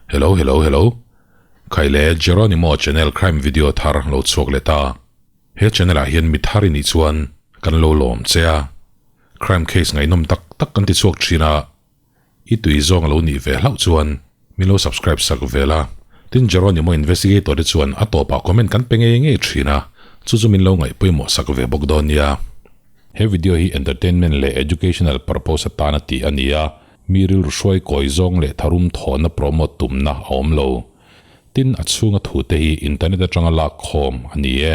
Hello hello hello. Khai le Jeronimo channel crime video thar lo chhuak leh ta. He channel ah hian mi thar i nih chuan kan lo lawm che a. Crime case ngaihnawm tak tak kan ti chhuak thin a. I tui zawng a lo nih ve hlauh chuan min lo subscribe sak ve la. Tin Jeronimo investigator te chuan a tawpah comment kan pe ngei ngei thin a, chu chu min lo ngaih pawimawh sak ve bawk dawn nia. He video hi entertainment leh educational purpose atana tih a ni a, mi rilru hruai kawi zawng leh tharum thawhna promote tumna a awm lo. Tin a chhunga thute hi internet atanga lak khawm a ni e.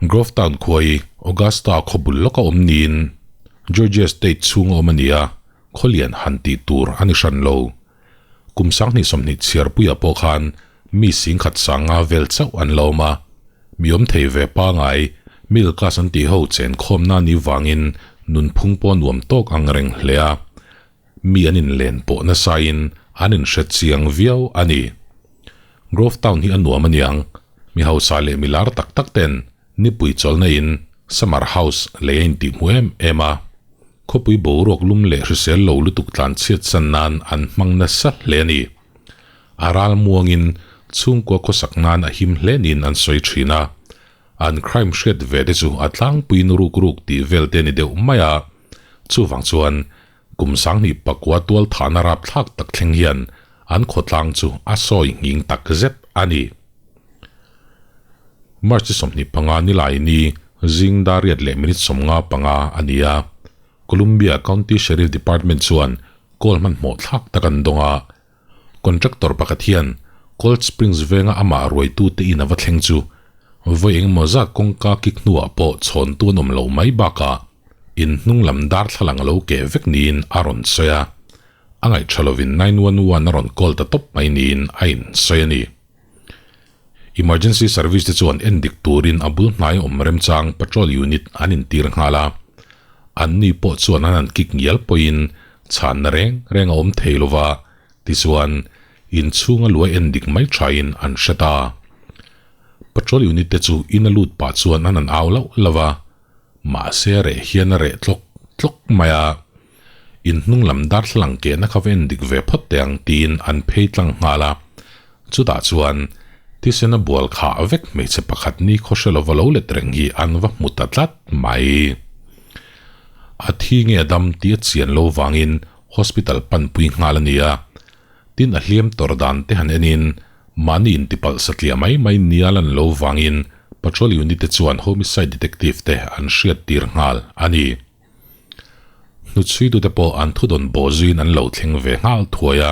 Grove Town khua hi Augusta khaw bul lawka awm niin Georgia state chhunga awm a ni a, khaw lian han tih tur a ni hran lo. Kum 2020 chhiarpuiah pawh khan mi singkhat sanga vel chauh an la awm a, mi awm thei ve pangai middle class an tih ho chenkhawmna ni vangin nunphung pawh nuam tawk ang reng hle a. Mi an inlen pawh nasain an inhre chiang viau a ni. Grove Town hi a nuam a niang, mi hausa leh mi lar tak tak ten nipui chawlhna in summer house lei a intihhmu em em a. Khawpui boruak lum leh hrisel lo lutuk tlan chhiat san nan an hmang nasa hle a ni. A ral muangin chhungkua khawsak nan a him hle niin an sawi thin a. An crime hriat ve te chu a tlangpuiin ruk ruk tih vel te a ni deuh mai a. Chuvang chuan kum 2009 tual thahna rapthlak tak thleng hian an khawtlang chu a sawi nghing tak zet a ni. March 25 ni lai ni zing dar riat leh minute 55 a ni a, Columbia County Sheriff Department chuan call hmanhmawh thlak tak an dawng a. Contractor pakhat hian Cold Springs venga amah ruaitute in a va thleng chu vawi engemaw zat kawngka kik hnuah pawh chhawntu an awm loh mai bakah in hnung lam darthlalang a lo keh vek niin a rawn sawi a, a ngaihṭha lovin 911 a rawn call ta tawp mai niin a insawi a ni. Emergency service te chuan endik turin a bul hnai awm remchang patrol unit an intir nghal a, anni pawh chuan an han kik ngial pawhin chhanna reng reng a awm thei lova, tichuan inchhunga luai endik mai thain an hre ta. Patrol unit te chu in a lut pah chuan an han au lauh lauh a, mahse reh hian a reh tlawk tlawk mai a, in hnung lam darthlalang kehna kha va endik ve phawt teh ang tiin an phei tlang nghal a, chutah chuan thisena bual khah vek hmeichhe pakhat ni khaw hre lova lo let reng hi an va hmu ta tlat mai. A thi nge a dam tih a chian lo vangin hospital panpui nghal a ni a, tin a hliam tawr dan te han enin mahni intipalh satliah mai mai nia lan lo vangin patrol unit te chuan homicide detective te an hriat tir nghal a ni. Hnuchhuitute pawh an thudawn bawh zuiin an lo thleng ve nghal thuai a.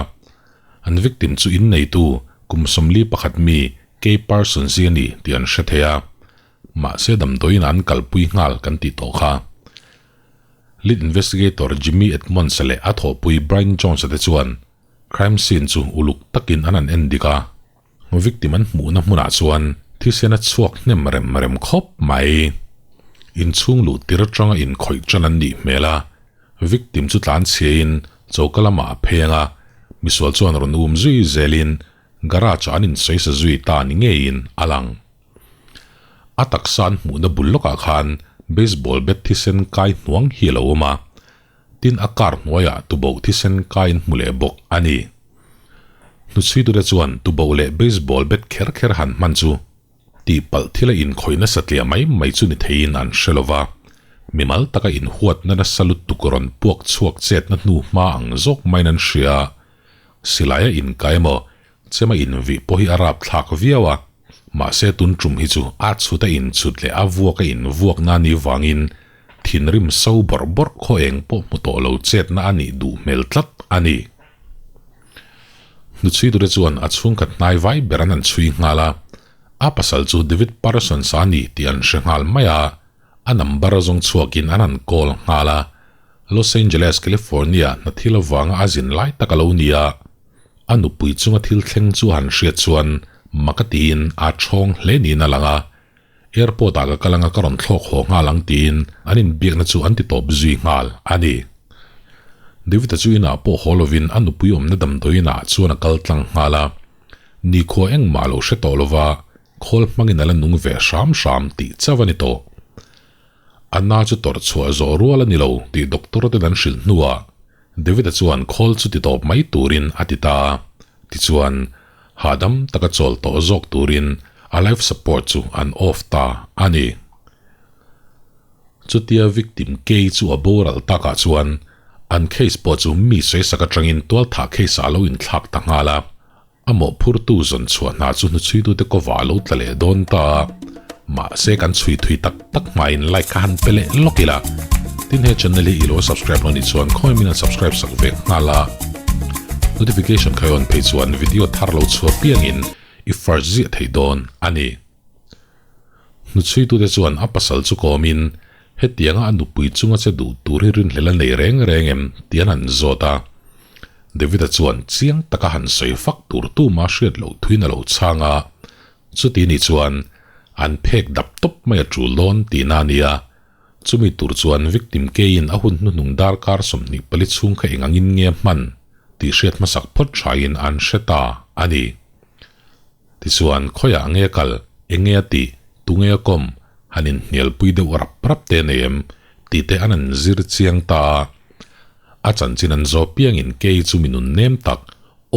An victim chu inneitu kum 41 mi Kay Parsons hi a ni tih an hre thei a. Mahse damdawiin an kalpui nghal kan tih tawh kha. Lead investigator Jimmy Edmonds-a leh a thawhpui Brian Jones-a te chuan crime scene chu uluk takin an han endik a. Victim an hmuhna hmunah chuan thisen a chhuak hnem rem rem khawp mai. Inchhung luh tir atanga inkhawih tan an nih hmel a, victim chu tlan chhiain choka lamah a pheng a, misual chuan rawn um zui zelin garage ah an insawi sa zui ta ni ngeiin a lang. A taksa an hmuhna bul lawkah khan baseball bat thisen kai hnuang hi a lo awm a, tin a car hnuaiah tuboh thisen kai an hmu leh bawk a ni. Hnuchhuitute chuan tuboh leh baseball bat kher kher han hman chu tihpalh thila inkhawih nasa tliah mai mai chu ni theiin an hre lo va, mimal taka inhuatna nasa lutuk rawn puak chhuak chetna hnu hma ang zawk maiin an hria. Silaia inkai emaw chema invih pawh hi a rapthlak viau a, mahse tun tum hi chu a chhut a inchhut leh a vuak a invuakna ni vangin thinrim so bawrh bawrh khaw eng pawh hmu tawh lo chetna a nih duh hmel tlat a ni. Hnuchhuitute chuan a chhungkhat hnai vai ber an han chhui nghal a, a pasal chu David Parsons a ni tih an hre nghal mai a, a number zawng chhuakin an han call nghal a, Los Angeles, California hna thil avanga a zin lai tak a lo ni a, a nupui chunga thil thleng chu a han hriat chuan mak a tiin a thawng hle niin a lang a, airport ah ka kal anga ka rawn thlawk haw nghal ang tiin an inbiakna chu an ti tawp zui nghal a ni. David-a chu inah pawh haw lovin a nupui awmna damdawiin ah chuan a kal tlang nghal a, nikhua engmah a lo hre tawh lova, khawl hmangin a la nung ve hram hram tih chauh a ni tawh. A na chu tawrh chhuah zawh rual a ni lo tih doctor ten an hrilh hnuah David-a chuan khawl chu ti tawp mai turin a ti ta a. Tichuan, hahdam taka chawl tawh zawk turin a life support chu an off ta a ni. Chutia victim Kay chu a boral takah chuan an case pawh chu mi sawisak atangin tualthah case ah a lo inthlak ta nghal a. A mawhphurtu zawn chhuah hna chu hnuchhuitute kawvah a lo tla leh dawn ta a, mahse kan chhui thui tak tak hmain like kha han pe leh lawk ila. Tin he channel hi i lo subscribe lo nih chuan khawi min han subscribe sak ve nghal a, notification kha i on phei chuan video thar lo chhuah piangin i first ziah thei dawn a ni. Hnuchhuitute chuan a pasal chu kawmin hetianga a nupui chunga che duh tur hi rinhlel a nei reng reng em tih an han zawt a. David-a chuan chiang taka han sawi fak tur tuma hriat loh thuin a lo chhang a, chuti ni chuan an phek dap tawp mai a tul dawn tihna a nia. Chumi tur chuan victim keiin a hun hnuhnung darkar 24 chhung kha eng angin nge hman tih hriat hmasak phawt thain an hre ta a ni. Tichuan, khawiah nge kal, eng nge a tih, tu nge a kawm, han inhnialpui deuh rap rap te nei em? tih te an han zir chiang ta a. A chanchin an zawh piangin kei chu mi nun nem tak,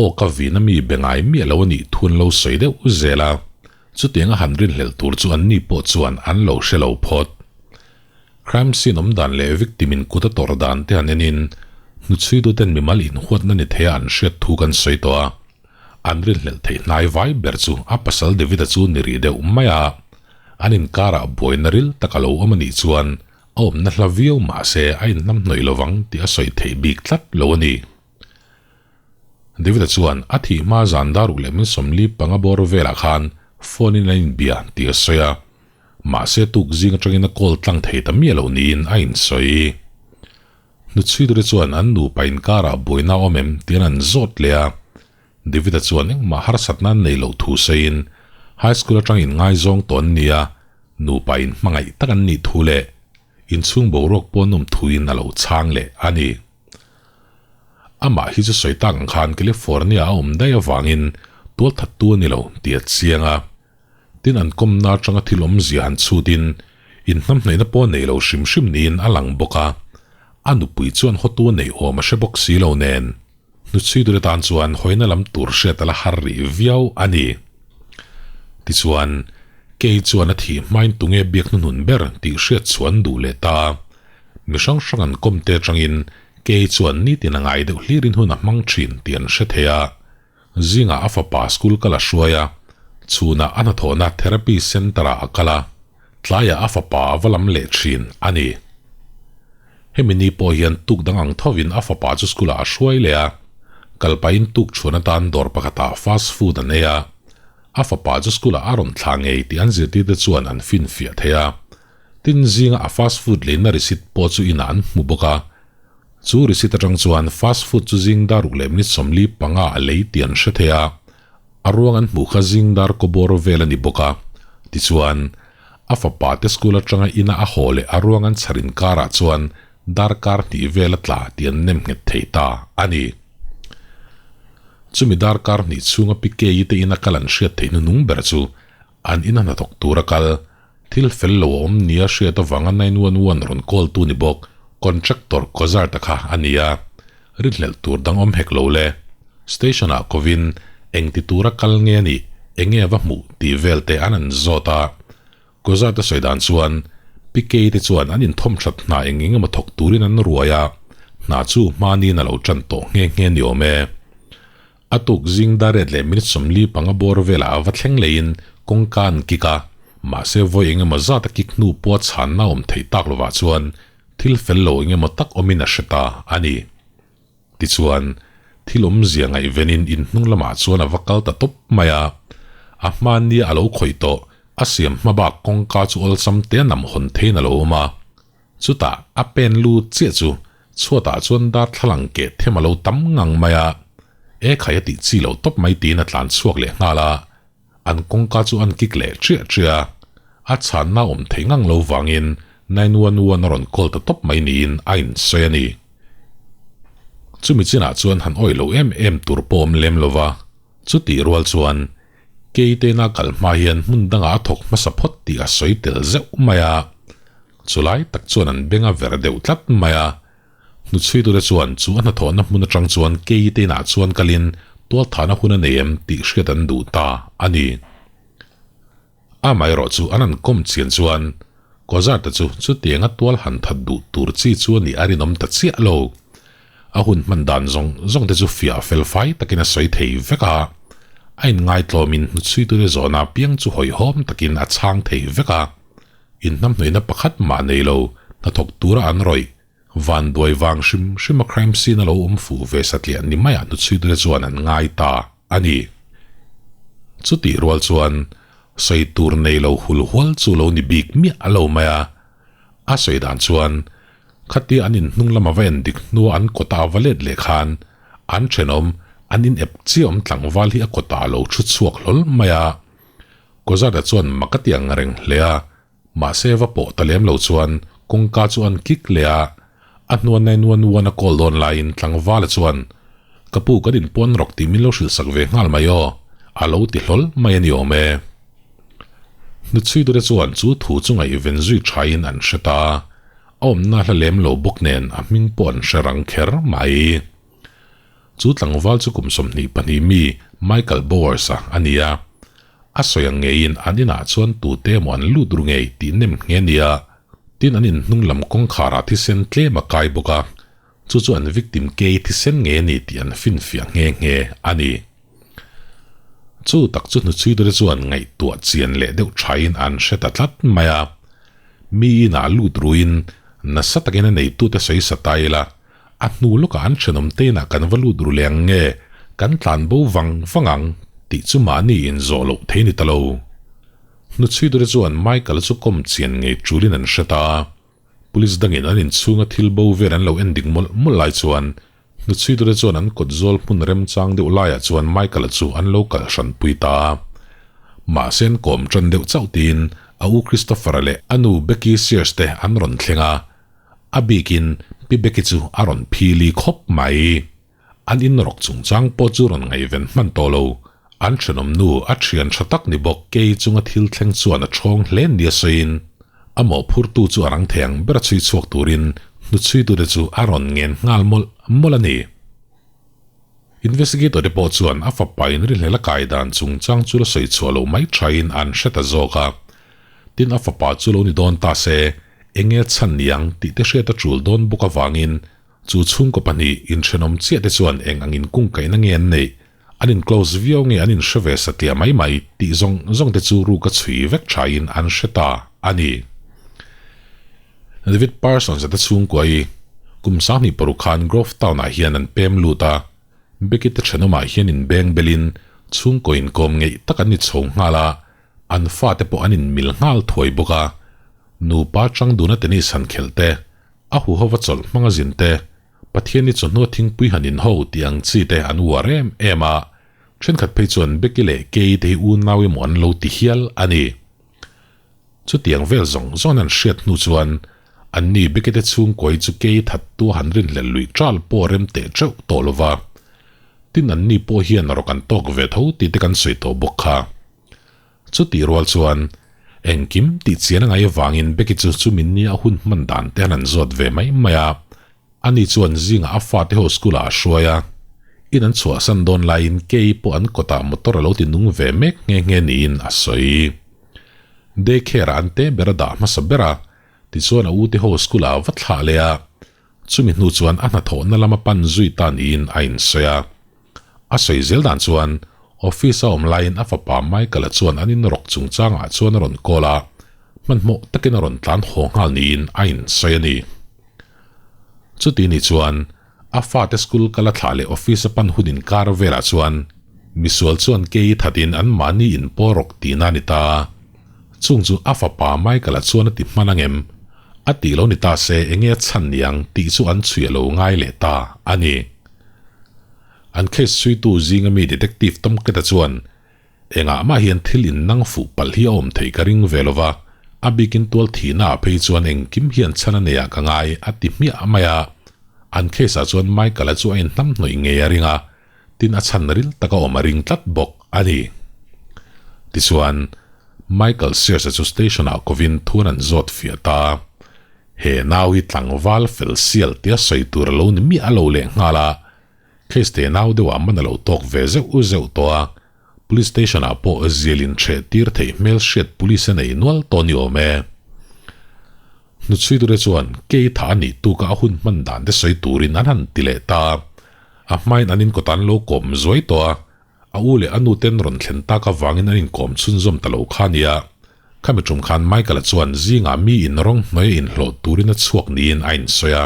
aw ka vin a mi be ngai miah lo a nih thu an lo sawi deuh zel a. Chutianga han rinhlelh tur chu anni pawh chuan an lo hre lo phawt. Crime scene awm dan leh victim in kut a tawrh dan te han enin hnuchhuituten mimal inhuatna ni theia an hriat thu kan sawi tawh a. An rinhlelh theih hnai vai ber chu a pasal David-a chu ni rih deuh mai a, an inkarah buaina ril tak a lo awm a nih chuan a awmna hla viau mah se a inhnamhnawih lovang tih a sawi theih bik tlat lo a ni. David-a chuan a thih hma zan dar ruk leh min 45 bawr velah khan phone in an inbia tih a sawi a, mahse tuk zing atangin a call tlang thei ta miah loh niin a insawi. Hnuchhuiture chuan an nupa inkarah buaina a awm em tih an han zawt leh a, David-a chuan engmah harsatna an neih loh thu sawiin High School atang inngaizawng tawh an ni a, nupa inhmangaih tak an nih thu leh inchhung boruak pawh an awm thuin a lo chhang leh a ni. Amah hi chu sawi tak ang khan California a awm daih avangin tualthattu a ni lo tih a chiang a. Tin an kawmna atanga thil awmzia han chhutin inhnamhnaihna pawh nei lo hrim hrim niin a lang bawk a, a nupui chuan hawtu a neih awm a hre bawk si lo nen hnuchhuitu te tan chuan hawina lam tur hriat a la har rih viau a ni. Tichuan, kei chuan a thih hmain tunge biak hnuhnun ber tih hriat chhuah an duh leh ta. Mi hrang hrang an kawm te atangin kei chuan nitin a ngai deuh hlirin hun a hmang thin tih an hre thei a. Zingah a fapa school kal a hruai a, chhunah a hnathawhna therapy centre-ah a kal a, tlaiah a fapa a va lam leh thin a ni. Hemi ni pawh hian tuk dang ang thovin a fapa chu school-ah a hruai leh a, kal pahin tuk chhuan atan dawr pakhatah fast food an ei a, a fapa chu school-ah a rawn thlah ngei tih an zirtirte chuan an finfiah thei a. Tin zinga a fast food leina receipt pawh chu inah an hmu bawk a. Chu receipt atang chuan fast food chu zing dar ruk leh minute 45 a lei tih an hre thei a, a ruang an hmuh kha zing dar kawbawr vel a ni bawk a. Tichuan, a fapa te school atanga ina a haw leh a ruang an chhar inkarah chuan darkar hnih vel a tla tih an nem nghet thei ta a ni. Chumi darkar hnih chhunga Pi Kei te ina kal an hriat theih hnuhnung ber chu an ina hnathawk tura kal Thil fel lo a awm nia hriat avanga 911 rawn call tu ni bawk contractor Kozarta kha a ni a, rinhlelh tur dang awm hek lo le. Station ah kovin eng ti tura kal nge a nih, eng nge a va hmuh tih vel te an an zawt a. Kozarta sawi dan chuan PK te chuan an inthawm that hna eng eng emaw thawk turin an ruai a, hna chu hmanin a lo tan tawh nghe nghe ni awm e. A tuk zing dar riat leh minute 45 bawr velah a va thleng leiin kawngka an kik a, mahse vawi eng emaw zat a kik hnu pawha chhanna awm theih tak lovah chuan thil fel lo eng emaw tak awmin a hre ta a ni. Tichuan, thil awmzia ngaihvenin inhnung lamah chuan a va kal ta tawp mai a, a hmania a lo khawih tawh a siam hma bak kawngka chu awlsam te a nam hawn theiin a lo awm a. Chutah a pen lut chiah chu chhuatah chuan darthlalang keh them a lo tam ngang mai a, e khai a tih chi lo tawp mai tiin a tlan chhuak leh nghal a, an kawngka chu an kik leh chiah chiah a, a chhanna awm thei ngang lo vangin 911 a rawn call ta tawp mai niin a insawi a ni. Chumi chinah chuan han awih lo em em tur pawh awm lem lo va, chutih rual chuan Keitena kal hma hian hmun dangah a thawk hmasa phawt tih a sawi tel zeuh mai a. Chulai tak chuan an beng a ver deuh tlat mai a. Hnuchhuitute chuan chu a hnathawhna hmun atang chuan kei te inah chuan kalin tualthahna hun a nei em tih hriat an duh ta a ni. Amaherawh chu an han kawm chian chuan Kozarte chu chutianga tual han that duh tur chi chu a nih a rinawm ta chiah lo. A hun hman dan zawng zawng te chu fiah fel fai takin a sawi thei vek a, a inngaitlawmin hnuchhuitute zawhna piang chu hawihhawm takin a chhang thei vek a. Inhnamhnawihna pakhat mah nei lo hnathawk tura an rawih vanduai vang hrim hrim a crime scene a lo awm fuh ve satliah ni maiah hnuchhuitute chuan an ngai ta a ni. Chutih rual chuan sawi tur nei lo hul hual chu lo ni bik miah a lo mai a. A sawi dan chuan khatia an inhnung lama va en dik hnua an kawta a va let leh khan an thenawm an inep chiah awm tlangval hi a kawtah a lo thu chhuak hlawl mai a. Kozada chuan mak a ti ang reng hle a, mahse va pawh ta lem lo chuan kawngka chu an kik leh a, a hnua 911 a call dawn laiin tlangvala chuan, Ka pu kan inpawn rawk tih min lo hrilhsak ve nghal mai aw, a lo ti hlawl mai a ni awm e. Hnuchhuitute chuan chu thu chu ngaihven zui thain an hre ta, a awmna hla lem lo bawk nen a hming pawh an hre rang kher mai. Chu tlangval chu kum 22 mi Michael Bowers-a a ni a, a sawi ang ngeiin an inah chuan tute emaw an lut ru ngei tih nem nghe a ni a, tin an inhnung lam kawngkharah thisen tlem a kai bawk a, chu chu an victim kei thisen ngei a ni tih an finfiah nghe nghe a ni. Chu tak chu hnuchhuitute chuan ngaihtuah chian leh deuh thain an hre ta tlat mai a, mi inah lut ruin nasa takin a neitute sawi sa ta ila, A hnu lawkah an thenawm te inah kan va lut ru leh ang nge, kan tlan bo vang vang ang tih chu mahni inzawh loh thei ni ta lo. Hnuchhuiture chuan Michael chu kawm chian ngei tulin an hre ta a. Police dangin an inchhunga thil bo vel an lo en dik mawlh mawlh lai chuan hnuchhuiture chuan an kawt zawl hmun remchang deuh laiah chuan Michael-a chu an lo kal hranpui ta a. Mahse an kawm tan deuh chauh tiin a u Christopher-a leh a nu Becky Sears te an rawn thleng a. A bikin Pi Becky chu a rawn phili khawp mai. An inrawk chungchang pawh chu rawn ngaihven hman tawh lo. An thenawm nu a thian tha tak ni bawk kei chunga thil thleng chuan a thawng hle nia sawiin a mawhphurtu chu a rang thei ang ber a chhui chhuak turin hnuchhuitute chu a rawn ngen nghal mawlh mawlh a ni. Investigator te pawh chuan a fapa inrinhlel a kai dan chungchang chu la sawi chhuah loh mai thain an hre ta zawk a. Tin a fapa chu lo ni dawn ta se, eng nge chhan niang tih te hriat a tul dawn bawk avangin chu chhungkaw pahnih inthenawm chiah te chuan eng ang inkungkaihna nge an neih, an in close viau nge an inhre ve satliah mai mai tih zawng zawng te chu ruk a chhui vek thain an hre ta a ni. David Parsons-a te chhungkua hi kum 26 khan Grove Town-ah hian an pem lut a, Becky te thenawmah hian inbeng belin chhungkaw inkawm ngeih tak an ni chho nghal a, an fate pawh an inmil nghal thuai bawk a. Nupa chang duna tennis han khelh te, a huhova chawlh hmanga zin te, Pathian hi chawhnu a thingpui han inho tih ang chi te an uar em em a, thenkhat phei chuan Becky leh Kay te hi unau emaw an lo ti hial a ni. Chutiang vel zawng zawng an hriat hnu chuan anni Beckete chhungkawi chu kei thattu a han rinhlelh luih ṭal pawh a rem teh ṭeuh tawh lo va. Tin anni pawh hian rawk an tawk ve tho tih te kan sawi tawh bawk kha. Chutih rual chuan engkim tih chian a ngaih avangin Becky chu chumi nia a hun hman dan te han an zawt ve mai mai a. Ani chuan zingah a fate ho school ah a hruai a, in an chhuahsan dawn laiin kei pawh an kawtah motor a lo ti nung ve mek nghe nghe niin a sawi. Day care ah an te ber a dah hmasa ber a, tichuan a ute ho school ah a va thlah leh a, chumi hnu chuan a hnathawhna lama pan zui ta niin a insawi a. A sawi zel dan chuan office a awm laiin a fapa Michael-a chuan an inrawk chungchangah chuan a rawn call a, hmanhmawh takin a rawn tlan haw nghal niin a insawi a ni. Chuti ni chuan a fate school kal a thlah leh office a pan hun inkar velah chuan misual chuan kei thatin an mahni inpawl rawk tihna a ni ta. Chung chu a fapa Michael-a chuan a ti hman angem? A tih lo ni ta se enge a chhan niang tih chu an chhui a lo ngai leh ta a ni. An case chhuitu zinga mi Detective Tomketa chuan Engah mah hian thil in nang fuh palh hi a awm theih ka ring ve lo va, a bikin tual thihna ah phei chuan engkim hian chhan a nei ah ka ngai a ti hmiah mai a. An case ah chuan Michael-a chu a inhnam hnawih ngei a ring a, tin a chhan ril tak a awm a ring tlat bawk a ni. Tichuan, Michael Sears-a chu station ah kovin thuan an zawt fiah ta. He nau hi tlangval fel sial tia sawi tur a lo ni miah lo leh nghal a, case te nau deuhah man a lo tawk ve zeuh zeuh tawh a, Police station ah pawh zial in hreh tir theih hmel hriat police a nei nual tawh ni awm e. Hnuchhui ture chuan kei tha a nih tuka a hun hman dan te sawi turin an han ti leh ta. A hmain an inkawt an lo kawm zuai tawh a, a u leh a nu ten rawn thlen tak avangin an inkawm chhunzawm ta lo kha nia. Khami tum khan Michael-a chuan zingah mi in rawng hnuaia inhlawh turin a chhuak niin a insawi a.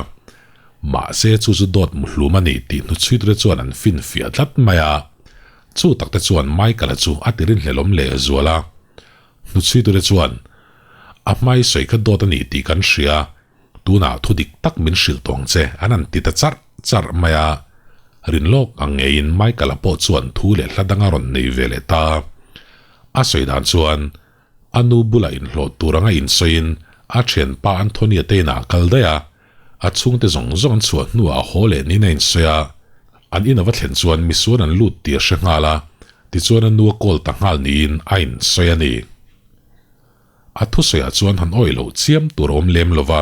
Mahse chu chu dawt muhlum a ni tih hnuchhui ture chuan an finfiah tlat mai a. Chu takte chuan Michael-a chu a ti rinhlelawm leh zual a. Hnuchhuitute chuan, A hmai sawi kha dawt a ni tih kan hria, tunah thu dik tak min hrilh tawh ang che, an han ti ta charh charh mai a. Rin lawk ang ngeiin Michael-a pawh chuan thu leh hla dang a rawn nei ve leh ta. A sawi dan chuan, a nu bulah inhlawh tur anga insawiin a thianpa Anthony-a te inah a kal daih a, A chhungte zawng zawng an chhuah hnuah a haw leh niin a insawi a, an in a va thlen chuan misuan an lut tih a hre nghal a, tichuan a nu a call ta nghal niin a insawi a ni. A thusawiah chuan han awih loh chiam tur a awm lem lo va,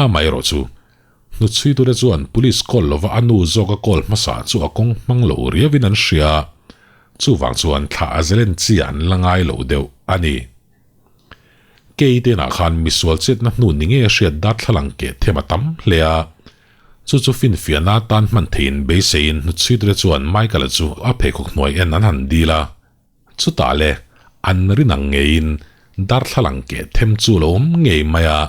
amaherawh chu hnuchhuitute chuan police call lova a nu zawk a call hmasa chu a kawng hmang lo riauin an hria a, chuvang chuan thla a zelen chi an la ngai lo deuh a ni. Kei te inah khan misual chetna hnu ni nge hriat darthlalang keh them a tam hle a, chu chu finfiahna atan hman theiin beiseiin hnuchhuitre chuan Michael-a chu a pheikhawk hnuai en an han dil a, chutah le an rin ang ngeiin darthlalang keh them chu a lo awm ngei mai a,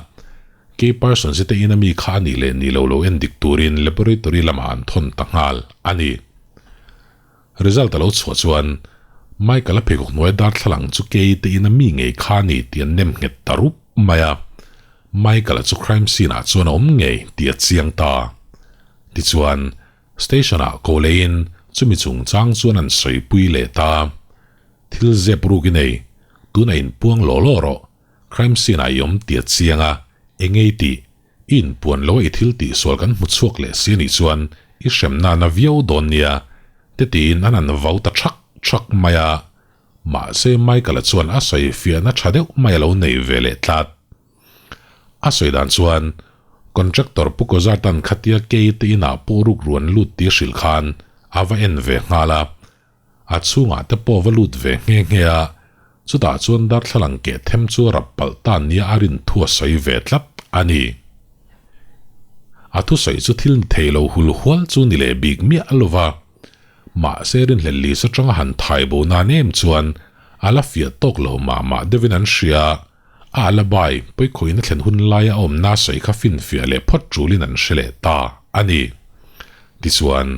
kei Parsons-i te ina mi kha a nih leh nih lo lo en dik turin laboratory lamah an thawn ta nghal a ni. Result a lo chhuah chuan Michael a pheikhawk hnuai darthlalang chu kei te in a mi ngei kha a ni tih an nem nghet ta rup mai a. Michael a chu crime scene ah chuan a awm ngei tih a chiang ta. Tichuan, station ah ko leiin chumi chungchang chuan an sawipui leh ta. Thil zep ruk i nei, tunah inpuang law law rawh, crime scene ah i awm tih a chiang a, eng ei tih? I inpuan lo a i thil tihsual kan hmu chhuak leh si anih chuan i hremna na viau dawn nia, te tiin an han vau ta thak thak mai a. Mahse Michael-a chuan a sawi fiahna tha deuh mai a lo nei ve leh tlat. A sawi dan chuan contractor Pu Kozartan khatia kei te inah pawh ruk ruan lut tih a hrilh khan a va en ve nghal a. A chhungah te pawh va lut ve nghe nghe a, chutah chuan darthlalang keh them chu a rap palh ta nia a rin thu a sawi ve tlat a ni. A thusawi chu thil ni thei lo hul hual chu ni leh bik miah lo va, mahse rinhlelh lisa tanga han thai bo nan em chuan a la fiah tawk lo mah mah deuhin an hria a, a alabai pawikhawihna thlen hun laia a awmna sawi kha finfiah leh phawt tulin an hre leh ta a ni. Tichuan.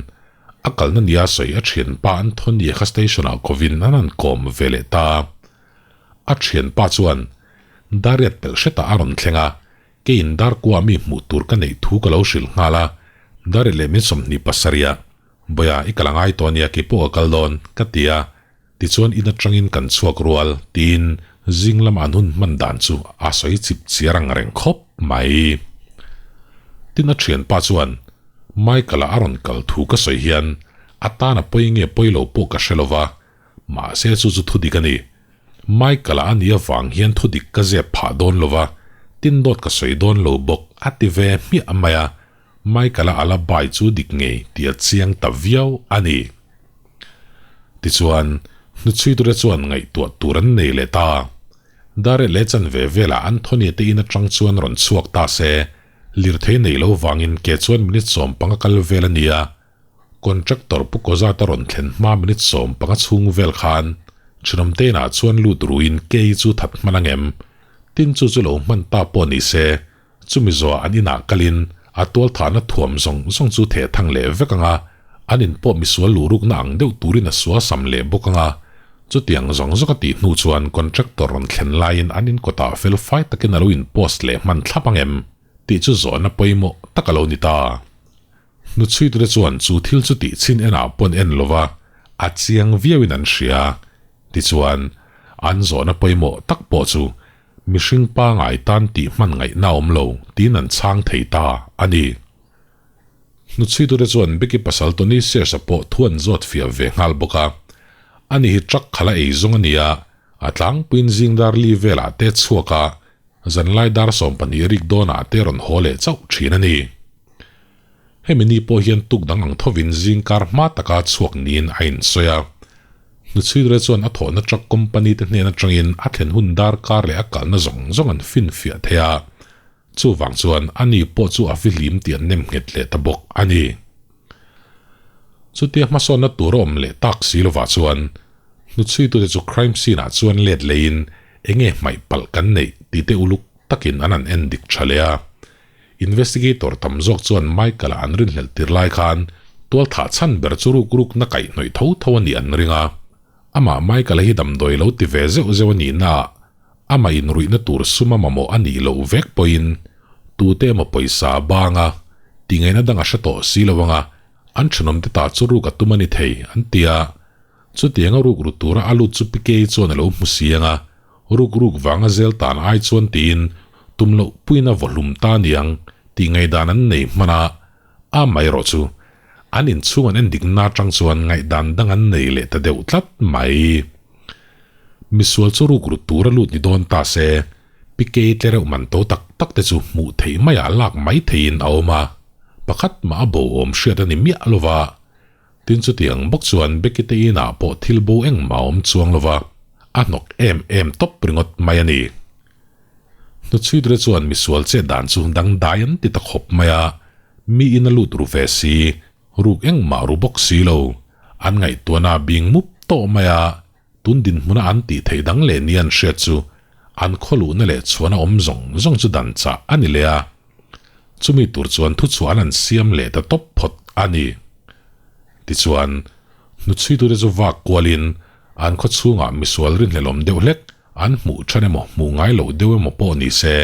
A kalna nia sawi a thianpa Anthony-a kha station-ah kovin an han kawm ve leh ta. A thianpa chuan Dariat pelh hretah a rawn thleng a, keiin Darkua mi hmuh tur ka neih thu ka lo hrilh nghal a, Dariat leh min 27 a, Bawia i kal a ngai tawh ania keipawh ka kal dawn, ka ti a, tichuan in atangin kan chhuak rual, tiin zing lama an hun hman dan chu a sawi chip chiar ang reng khawp mai. Tin a thianpa chuan Michael-a a rawn kal thu ka sawi hian a tan a pawi nge pawi lo pawh ka hre lova, mahse chu chu thudik a ni. Michael-a a nih avang hian thudik ka zep phah dawn lova, tin dawt ka sawi dawn lo bawk a ti ve hmiah mai a, Michael-a a la bai chu dik ngei tih a chiang ta viau a ni. Tichuan, hnuchhuiture chuan ngaihtuah tur an nei leh ta. Dareh leh chanve velah Anthony-a te in atang chuan rawn chhuak ta se, lirthei nei lo vangin ke chuan minute 15 kal vel a ni a. Contractor Pu Kozata rawn thlen hma minute 15 chhung vel khan thenawmte inah chuan lut ruin kei chu that hman angem? Tin chu chu lo hman ta pawh ni se, Chumi zawhah an inah kalin a tualthahna thuam zawng zawng chu theh thang leh vek ang a, an in pawh misual luhrukna ang deuh turin a sual sam leh bawk ang a. Chutiang zawng zawng a tih hnu chuan contractor rawn thlen laiin an in kawtah fel fai takin a lo in post leh hman thlap ang em tih chu zawhna pawimawh tak a lo ni ta. Hnuchhuitute chuan chu thil chu tih chhin enah pawn en lova a chiang viauin an hria. Tichuan, an zawhna pawimawh tak pawh chu Mihring pangai tan tih hman ngaihna awm lo tiin an chhang thei ta a ni. Hnuchhuitute chuan Becky pasal Tony Sears-a pawh thu an zawt fiah ve nghal bawk a. Ani hi truck khala ei zawng a ni a, a tlangpuiin zing dar li velah te chhuak a. Zanlai dar 12 rik dawnah te rawn haw leh chauh thin a ni. Hemi ni pawh hian tuk dang ang thovin zingkar hma taka chhuak niin a insawi a. Hnuchhuidre chuan a thawhna truck company te hnen atangin a thlen hun darkar leh a kalna zawng zawng an finfiah thei a. Chuvang chuan ani pawh chu a fihlim tih an nem nghet leh ta bawk a ni. Chutia hmasawnna tur a awm leh tak si lovah chuan hnuchhuitute chu crime scene ah chuan let leiin enge hmaih palh kan neih tih te uluk takin an han en dik tha leh a. Investigator tam zawk chuan Michael-a an rinhlelh tir lai khan tualthah chhan ber chu ruk rukna kaihhnawih tho tho a nih an ring a. Amah Michael-a hi damdawi lo ti ve zeuh zeuh a nihna ah amah inruihna tur sum a mamawh a nih loh vek pawhin tute emaw pawisa a bang a, tingaihna dang a hre tawh si lo anga an thenawmte ta chu ruk a tum a ni thei an ti a. Chutianga ruk ru tura a lut chu Pikei chuan a lo hmu si anga ruk ruk vanga zel tan ai chuan tiin tum loh puina vaw hlum ta niang tih ngaihdan an nei hman a, amaherawh chu an inchhung an endik na atang chuan ngaihdan dang an nei leh ta deuh tlat mai. Misual chu ruk ru tura lut ni dawn ta se, Pikei tle reuh man to tak tak te chu hmuh theih maiah lak mai theihin a awm a, pakhat mah a bo awm hriat a ni miah lova. Tin chutiang bawk chuan Becky te inah pawh thil bo engmah a awm chuang lova, a hnawk em em tawp ringawt mai a ni. Hnuchhuidre chuan misual chet dan chu dangdai an ti ta khawp mai a, mi in a lut ru ve si, ruk engmah ru bawk si lo, an ngaihtuahna a bing mup tawh mai a, tun dinhmuna an tih theih dang leh ni an hriat chu an khawluhna leh chhuana awm zawng zawng chu dan chah a ni leh a. Chumi tur chuan thuchhuah an han siam leh ta tawp phawt a ni. Tichuan, hnuchhuitute chu vak kualin an khaw chhungah misual rinhlelawm deuh hlek an hmuh than emaw hmuh ngai loh deuh emaw pawh ni se,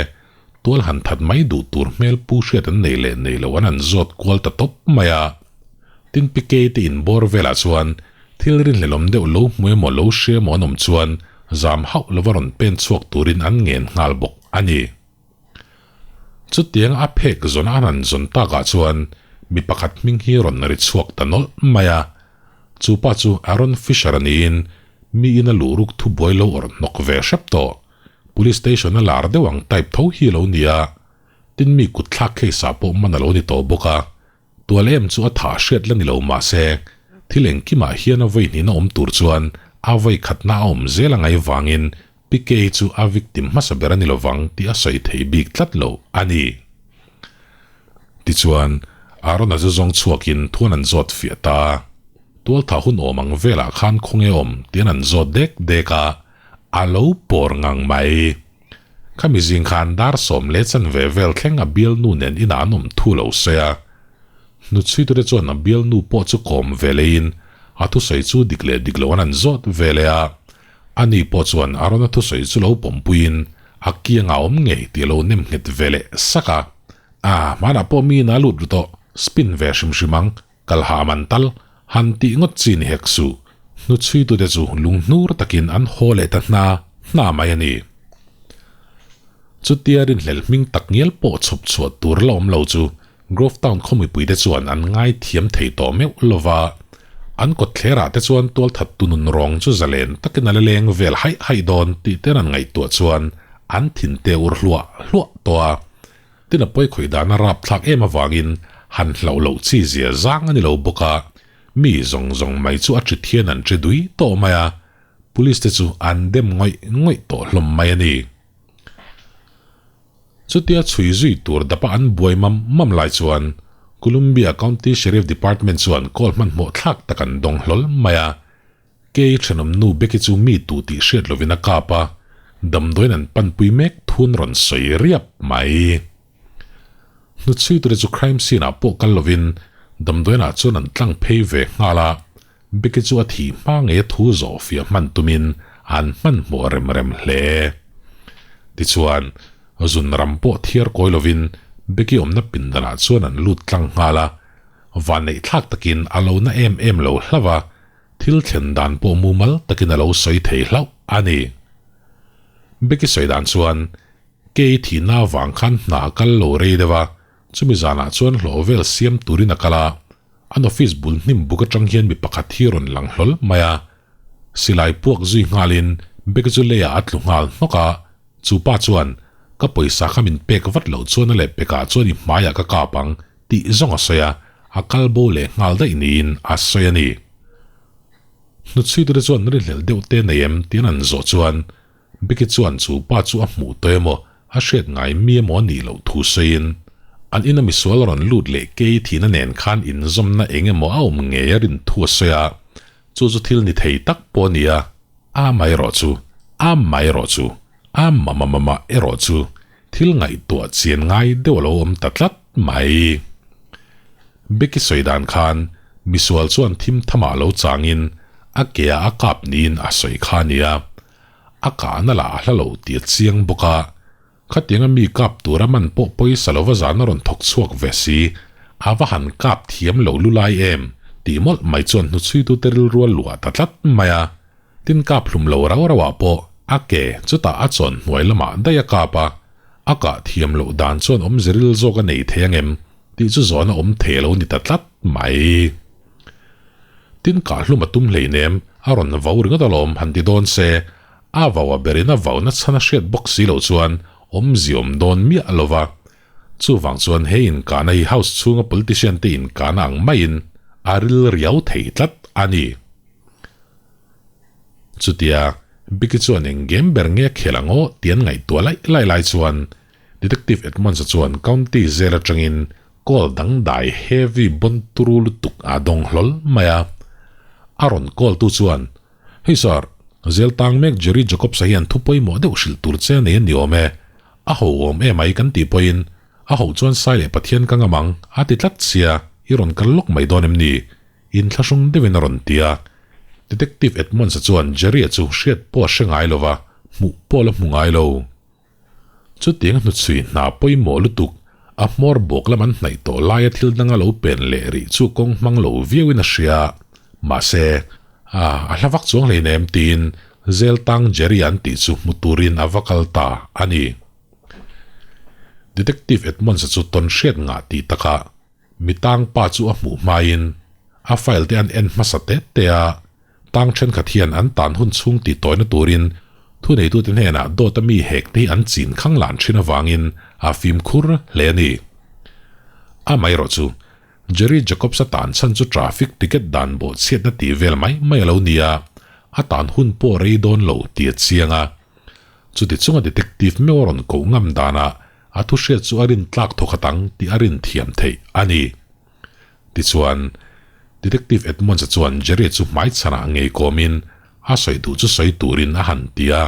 tual han that mai duh tur hmel pu hriat an nei leh nei lo an han zawt kual ta tawp mai a. Tin Pikei te inbawr velah chuan thil rinhlelawm deuh lo hmu emaw lo hria emaw an awm chuan zam hauh lova rawn pen chhuak turin an ngen nghal bawk a ni. Chutiang a phek zawn a han zawn takah chuan mi pakhat hming hi rawn ri chhuak ta nawlh mai a. Chu pa chu Aaron Fisher a niin mi in a luh ruk thu buai lo awrh hnawk ve hrep tawh. Police station a lar deuh ang type tho hi a lo ni a. Tin mi kutthlak case ah pawh man a lo ni tawh bawk a. Tual em chu a tha hriat la ni lo mahse thil engkimah hian a vawi hnihna awm tur chuan a vawi khatna a awm zel a ngai vangin PK chu a victim hmasa ber a ni lovang tih a sawi thei bik tlat lo a ni. Tichuan, Aaron-a chu zawng chhuakin thuan an zawt fiah ta. Tualtha hun awm ang velah khan khawnge awm tiin an zawt dek dek a, a lo pawr ngang mai. Khami zing khan dar 10 leh chanve vel thleng a bialnu nen inah an awm thu lo sawi a. Hnuchhuitute chuan a bialnu pawh chu kawm ve leiin a thusawi chu dik leh dik lo an han zawt ve leh a. Ani pawh chuan Arona thusawi chu lo pawmpuiin a kiangah a awm ngei tih a lo nem nghet ve leh sak a. A, hmanah pawh mi ina lut ru tawh, spin ve hrim hrim ang, kal ha man tal, han tih ngawt chi ni hek suh. Hnuchhuitute chu lunghnur takin an haw leh ta hna hna mai a ni. Chutia rinhlelh hming tak ngial pawh chhawp chhuah tur la awm lo chu Grove Town khaw mipuite chuan an ngaithiam thei tawh meuh lo va, an kawtthlerah te chuan tualthattu nun rawng chu zalen takin a la leng vel haih haih dawn tih ten an ngaihtuah chuan an thin te ur hluah hluah tawh a. Tin a pawi khawih dan a rapthlak em avangin han hlauh loh chi zia zang a ni lo bawk a, mi zawng zawng mai chu a ṭi thian an ṭi dui tawh mai a, Police te chu an dem ngawih ngawih tawh hlawm mai a ni. Chutia chhui zui tur dapa an buai mam mam lai chuan Columbia County Sheriff Department chuan call hmanhmawh thlak tak an dawng hlawl mai a. Kei thenawm nu Becky chu mi tu tih hriat lovin a kap a, damdawiin an panpui mek thun rawn sawi riap mai. Hnuchhui tura chu crime scene ah pawh kal lovin damdawiin ah chuan an tlang phei ve nghal a, Becky chu a thih hma ngei a thu zawh fiah hman tumin an hmanhmawh rem rem hle. Tichuan, zun ram pawh thiar kawi lovin Becky awmna pindanah chuan an lut tlang nghal a, vanneih thlak takin a lo na em em lo hlauh a, thil thlen dan pawh mumal takin a lo sawi thei hlauh a ni. Becky sawi dan chuan, Kei thihna avang khan hna kal lo rei deuh a, chumi zanah chuan hlawh vel siam turin a kal a, An office bul hnim buk atang hian mi pakhat hi rawn lang hlawl mai a, silai puak zui nghalin Becky chu leiah a tlu nghal hnawk a, chu pa chuan Ka pawisa kha min pek vat loh chuan a leh pekah chuan i hmaiah ka kap ang tih zawng a sawi a, a kal bo leh nghal daih niin a sawi a ni. Hnutchhuitute chuan rinhlelh deuh te nei em tiin an zawh chuan Becky chuan chu pa chu a hmuh tawh emaw a hriat ngai mi emaw a nih loh thu sawiin an ina misual rawn lut leh kei thihna nen khan inzawmna eng emaw a awm ngei a rin thu a sawi a, chu chu thil ni thei tak pawh a ni a, a amaherawh chu, a amaherawh chu, a mamamama erawh chu thil ngaihtuah chian ngai deuh a lo awm ta tlat mai. Becky sawi dan khan misual chuan thim thamah lo changin a ke ah a kap niin a sawi kha a nia. A kahna lah a hla lo tih a chiang bawk a. Khatianga mi kap tura man pawh pawisa lova zan a rawn thawk chhuak ve si, a va han kap thiam lo lu lai em tih mawlh mai chuan hnuchhuitute rilru a luah ta tlat mai a. Tin kap hlum lo rau rau ah pawh a ke chutah a chawn hnuai lamah daih a kap a, a kah thiam loh dan chuan awmze ril zawk a nei thei angem tih chu zawn a awm thei lo ni ta tlat mai. Tin kah hlum a tum hleinem a rawn vau ringawt alawm han ti dawn se, a vau a berin a vau na chhan a hriat bawk si loh chuan awmze awm dawn miah lo va. Chuvang chuan he inkahna hi House chhunga politician te inkahna ang maiin a ril riau thei tlat a ni. Chutia Bicky chuan eng game ber nge a khel ang aw tih an ngaihtuah laih laih lai chuan Detective Edmonds-a chuan County zel atangin call dangdai heavy bon turu lutuk a dawng hlawl mai a. A rawn call tu chuan, Hei sir, zel tang mek Jerry Jacobs-a hian thu pawimawh deuh hrilh tur che a nei a ni awm e. A ho awm em ai kan tih pawhin a ho chuan Sai leh Pathian ka ngam ang a ti tlat sia, i rawn kal lawk mai dawn em ni? Inthlahrung deuhin a rawn ti a. Detective Edmonds-a chuan Jerry-a chu hriat pawh a hre ngai lo va, hmuh pawh a la hmu ngai lo. Chutiang hnuchhui hna pawimawh lutuk, a hmawr bawk lam an hnaih tawh laia thil danga lo pen leh rih chu kawng hmang lo viauin a hria. Mahse, a, a hla vak chuang hleinem tiin Zeltang Jerry-a an tih chu hmu turin a va kal ta a ni. Detective Edmonds-a chu tawn hriat ngah tih takah Mi tang pa chu a hmuh hmain a file te an en hmasa te te a, tang thenkhat hian an tan hun chhung tih tawina turin thuneitute hnenah dawta mi hek te hi an chin khang lan thin avangin a fimkhur hle a ni. Amaherawh chu Jerry Jacobs-a tan chhan chu traffic ticket dan bawhchhiatna tih vel mai mai a lo ni a, a tan hun pawh rei dawn lo tih a chiang a. Chuti chunga detective meuh a rawn koh ngam danah A thu hriat chu a rin tlak thawk a tang tih a rin thiam theih a ni. Tichuan, Detective Edmonds-a chuan Jerry chu hmaichhanah ngei kawmin a sawi duh chu sawi turin a han ti a.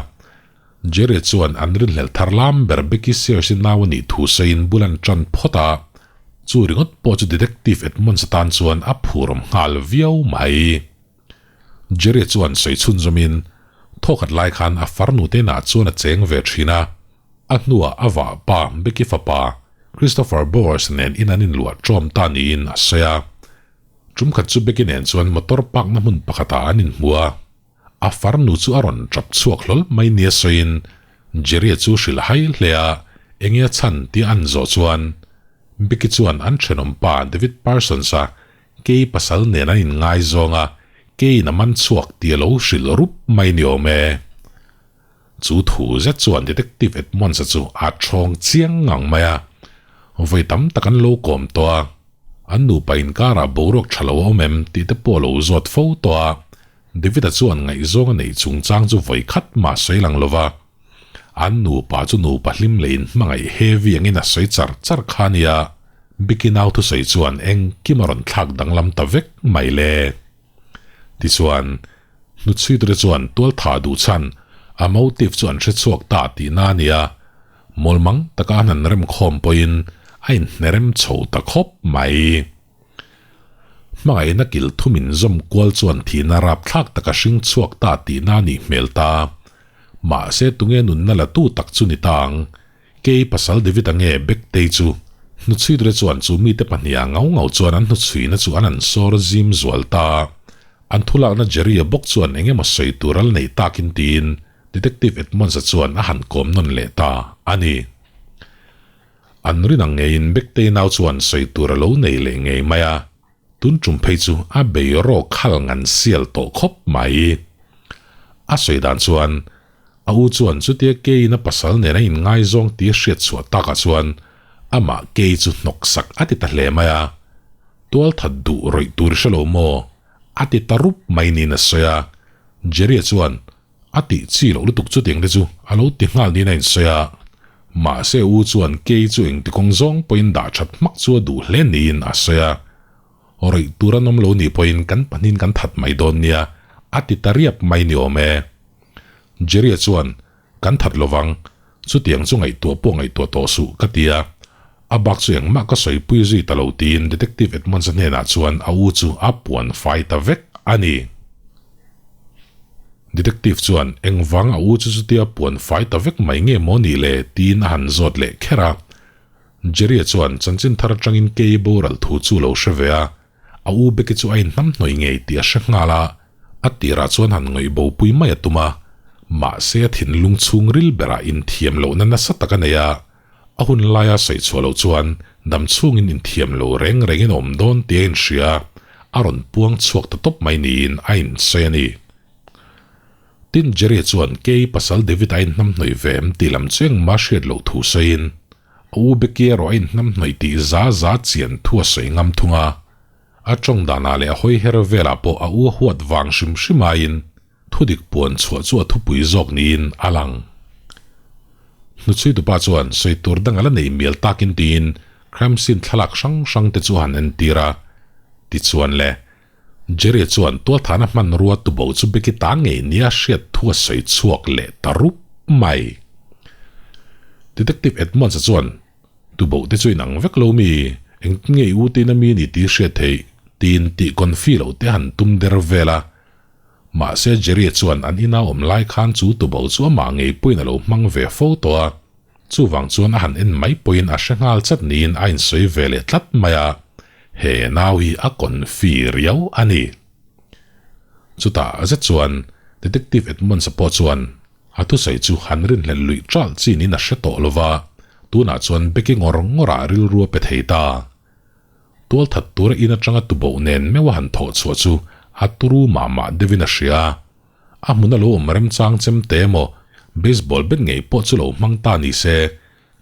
Jerry chuan an rinhlelh thar lam ber Becky Sears-i nau a nih thu sawiin bul an tan phawt a. Chu ringawt pawh chu Detective Edmonds-a tan chuan a phurawm nghal viau mai. Jerry chuan sawi chhunzawmin thawkhat lai khan a farnu te inah chuan a cheng ve thin a. A hnuah a vah pa Becky fapa Christopher Bowers nen in an inluah ṭawm ta niin a sawi a. Ṭum khat chu Becky nen chuan motor park na hmun pakhatah an inhmu a. A farnu chu a rawn ṭap chhuak hlawl mai nia sawiin Jerry-a chu hrilh hai hle a, enge a chhan tia an zawh chuan Becky chuan an ṭhenawm pa David Parsons-a kei pasal nen an inngaizawng a, keiin a man chhuak tia lo hrilh rup mai ni awm e. Chu thu zet chuan Detective Edmonds-a chu a thawng chiang ngang mai a, vawi tam tak an lo kawm tawh a, an nupa inkarah boruak tha lo a awm em tih te pawh a lo zawt fo tawh a, David-a chuan ngaihzawng a neih chungchang chu vawi khat mah sawi lang lo va, an nupa chu nupa hlim leh inhmangaih heavy angin a sawi char char kha a nia, Bicky nau thusawi chuan engkim a rawn thlak danglam ta vek mai le. Tichuan, hnuchhuitute chuan tualtha duh chhan a motive chu an hre chhuak ta tihna a ni a, mawlmang taka an han remkhawm pawhin a inhnerem chho ta khawp mai. Hmangaihna kil thum inzawm kual chuan thihna rapthlak taka hring chhuak ta tihna a nih hmel ta. Mahse tunge nunna la tu tak chu ni ta ang? Kei pasal David-a nge Bektei chu? Hnuchhuiture chuan chu mite pahniha ngau ngau chuan an hnuchhuina chu an an sawr zim zual ta. An thulakna Jerry-a bawk chuan eng emaw sawi tur a la nei takin tiin Detective Edmonds-a chuan a han kawm nawn leh ta a ni. An rin ang ngeiin Bektei nau chuan sawi tur a lo nei leh ngei mai a. Tun tum phei chu a bei rawk khal ngan sial tawh khawp mai. A sawi dan chuan. A u chuan chutia Keiin a pasal nen a inngaizawng tih a hriat chhuah takah chuan amah Kei chu hnawk sak a ti ta hle mai a. Tual that duh rawih tur i hre lo maw? A ti ta rup mai niin a sawi a. Jerry-a chuan a tih chi loh lutuk chutiang te chu a lo ti nghal niin a insawi a. Mahse a u chuan Kei chu engti kawng zawng pawhin dah that hmak chu a duh hle niin a sawi a. Rawih tur an awm lo nih pawhin kan pahnihin kan that mai dawn nia, a ti ta riap mai ni awm e. Jerry-a chuan, Kan that lovang, chutiang chu ngaihtuah pawh ngaihtuah tawh suh, ka ti a. A bak chu engmah ka sawipui zui ta lo tiin Detective Edmonds-a hnenah chuan a u chu a puan fai ta vek a ni. Detective chuan, Engvang a u chu chutia puan fai ta vek mai nge maw ni le? tiin a han zawt leh kher a. Jerry-a chuan chanchin thar atangin Kei boral thu chu lo hre ve a, a u Becky chu a inhnamhnawih ngei tih a hre nghal a, a tirah chuan han ngawih bopui mai a tum a, mahse a thinlung chhungril berah inthiam lohna nasa tak a nei a, a hun laia sawi chhuah loh chuan dam chhungin inthiam lo reng rengin a awm dawn tih a inhria a, a rawn puang chhuak ta tawp mai niin a insawi a ni. Tin, Jerry chuan Kei pasal David a inhnamhnawih ve em tih lam chu engmah hriat loh thu sawiin, a u Becky erawh a inhnamhnawih tih za za chian thu a sawi ngam thung a. A tawng danah leh a hawi her velah pawh a u a huat vang hrim hrim aiin thudik puan chhuah chu a thupui zawk niin a lang. Hnuchhuitupa chuan sawi tur dang a la nei mial takin tiin crime scene thlalak hrang hrang te chu a han entir a. Tichuan le, Jerry chuan tualthana hmanrua tubo chu Becky ta ngei nia hriat thu a sawi chhuak leh ta rup mai. Detective Edmonds-a chuan, Tubo te chu inang vek lo mi, engtin nge i u tein a mi ni tih hriat theih? tiin tih confi loh te han tum der vel a. Mahse Jerry-a chuan an ina awm lai khan chu tubo chu amah ngei pawhin a lo hmang ve fo tawh a. Chuvang chuan a han en mai pawhin a hre nghal chat niin a insawi ve leh tlat mai a, he nau hi a confi riau a ni. Chutah zet chuan Detective Edmonds-a pawh chuan a thusawi chu han rinhlelh luih ṭalh chi niin a hre tawh lo va, tunah chuan Becky ngawr ngawrah rilru a pe thei ta. Tualthat tura in aṭanga tuboh nen meuh a han thawh chhuah chu a turu mah mah deuhin a hria a. A hmun a lo awm remchang chem te emaw, baseball bat ngei pawh chu lo hmang ta ni se,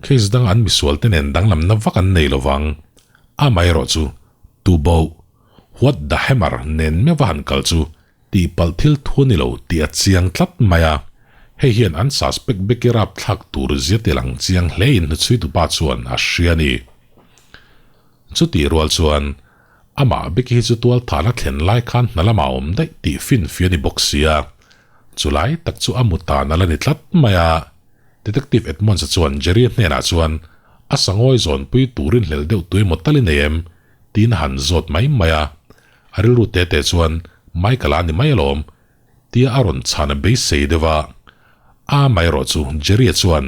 case danga an misual te nen danglamna vak an nei lovang. Amaherawh chu, tuboh, what the hammer, nen meuh a han kal chu tihpalh thil thu a ni lo tih a chiang tlat mai a. Hei hian an suspect Becky rapthlak tur zia ti lang chiang hle in hnuchhuitupa chuan a hria a ni. Chutih rual chuan, Amah Becky hi chu tualthahna thlen lai khan hna lamah a awm daih tih finfia a ni bawk sia. Chulai tak chu a mu tan a la ni tlat mai a. Detective Edmonds-a chuan Jerry-a hnenah chuan a sangawi zawnpui turin hlel deuh tu emaw tal i nei em? tiin a han zawt mai mai a. A rilru te te chuan Michael-a a ni mai alawm tia a rawn chhan a beisei deuh a. A amaherawh chu Jerry-a chuan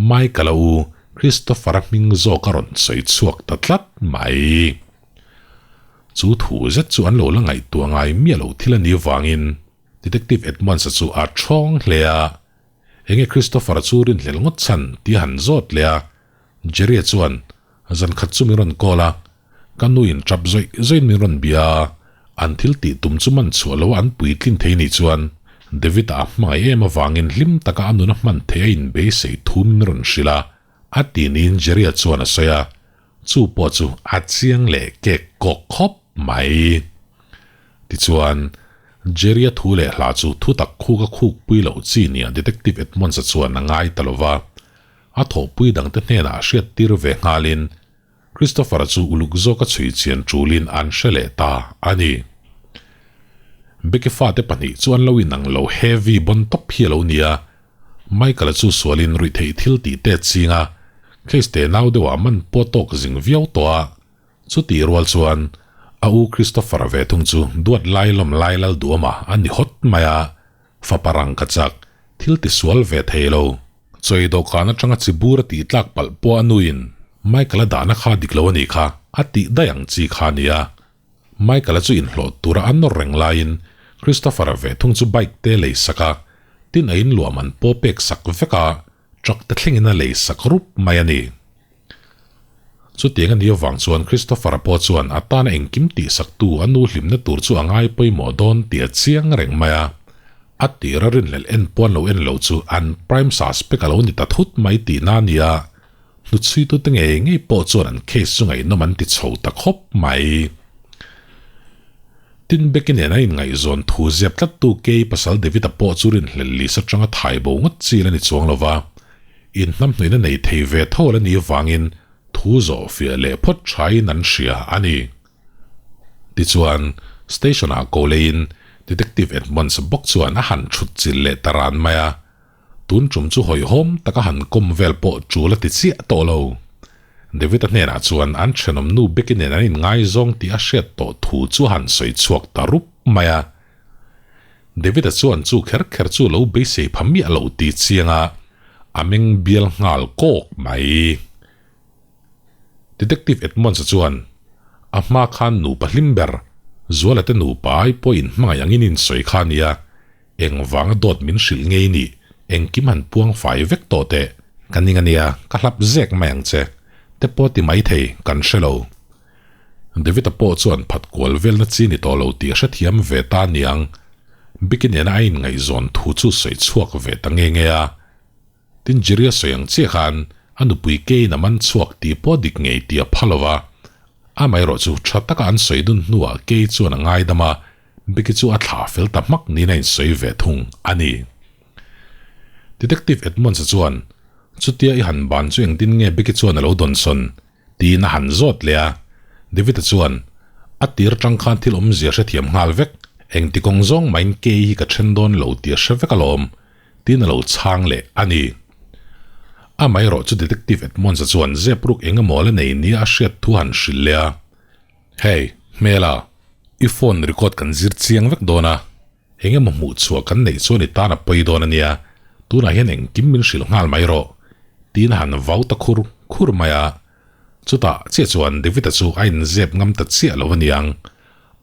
Michael-a u Christopher-a hming zawk a rawn sawi chhuak ta tlat mai. Chu thu zet chu an lo la ngaihtuah ngai miah lo thil a nih avangin Detective Edmonds-a chu a thawng hle a. Enge Christopher-a chu rinhlel ngawt chhan tih a han zawt leh a. Jerry-a chuan zan khat chu min rawn call a, ka nuin tap zawih zawihin min rawn bia a, an thil tih tum chu man chhuah loa an puitlin thei nih chuan David-a a hmangaih em avangin hlim taka a nuna hman theih a inbeisei thu min rawn hrilh a, a ti niin Jerry-a chuan a sawi a, chu pawh chu a chiang leh kek kawk khawp mai. Tichuan, Jerry-a thu leh hla chu thu tak khuk a khuk pui loh chi nia Detective Edmonds-a chuan a ngai ta lo va, a thawhpui dangte hnenah hriat tir ve nghalin Christopher-a chu uluk zawka chhui chian tulin an hre leh ta a ni. Becky fate pahnih chu an lo inang lo heavy bon tawp hi a lo ni a, Michael-a chu sualin ruihtheih thil tih te ching a, case te nau deuhah man pawh tawk zing viau tawh a, chutih rual chuan a u Christopher-a ve thung chu duat lai lawm lai lal duama a ni hawt mai a, fapa rangka chak thil tisual ve thei lo. Chawi dawhkan atanga chibur a tih tlak palh pawh a nuin Michael-a dahna kha dik lo a nih kha a tih daih ang chi kha a ni a. Michael-a chu inhlawh tura a nawr reng laiin Christopher-a ve thung chu bike te lei sak a, tin a inluah man pawh pek sak vek a, truck te thlengin a lei sak rup mai a ni. Chutiang a nih avang chuan Christopher-a pawh chuan a tana engkim tihsaktu a nu hlimna tur chu a ngai pawimawh dawn tih a chiang reng mai a. A tira rinhlelh en pawn lo en lo chu an prime suspect a lo ni ta thut mai tihna a ni a, hnuchhuitute ngei ngei pawh chuan an case chu ngaihnawm an ti chho ta khawp mai. Tin, Becky nen a inngaihzawn thu ziap tlattu kei pasal David-a pawh chu rinhlelh list atanga thai bo ngawt chi la ni chuang lo va, inhnamhnuihna nei thei ve tho la ni vangin thu zawh fiah leh phawt thain an hria a ni. Tichuan, station-ah ko leiin Detective Edmonds bawk chuan a han thut chilh leh ta ran mai a, tun tum chu hawihhawm taka han kawm vel pawh tul a ti chiah tawh lo. David-a hnenah chuan an thenawm nu Becky nen an inngaizawng tih a hriat tawh thu chu a han sawi chhuak ta rup mai a. David-a chuan chu kher kher chu lo beisei pha miah lo ti chiang a, a meng bial nghal kawk mai. Detective Edmonds-a chuan, A hma khan nupa hlim ber, Zuala te nupa ai pawh inhmangaih angin insawi kha a nia, engvanga dawt min hrilh ngei nih, engkim han puang fai vek tawh teh, ka ning a nia, ka hlap zek mai ang che, te pawh ti maithei, kan hre lo. David-a pawh chuan phat kual velna chi ni tawh lo tih a hrethiam ve ta niang, Bicky nena a inngaihzawn thu chu sawi chhuak ve ta nge nge a. Tin, Jerry-a sawi ang chiah khan a nupui Kane a man chhuak tih pawh dik ngei tih a pha lo va, amaherawh chu tha taka an sawi dun hnuah Kay chuan a ngaidam a, Becky chu a thlah fel ta hmak niin a insawi ve thung a ni. Detective Edmonds-a chuan, Chutia i han ban chu engtin nge Becky chuan a lo dawnsawn? Tiin a han zawt leh a, David-a chuan, A tir atang khan thil awmzia hrethiam nghal vek, engti kawng zawng mahin kei hi ka then dawn lo tih a hre vek alawm, tiin a lo chhang leh a ni. Amaherawh chu Detective Edmonds-a chuan zep ruk eng emaw la nei nia a hriat thu a han hrilh leh a, Hey, hmela, i phone record kan zir chiang vek dawn a, eng emaw hmuh chhuah kan neih chuan i tan a pawi dawn a nia, tunah hian engkim min hrilh nghal mai rawh, tiin a han vau ta khur khur mai a. Chutah chiah chuan David-a chu a inzep ngam ta chiah lo a niang.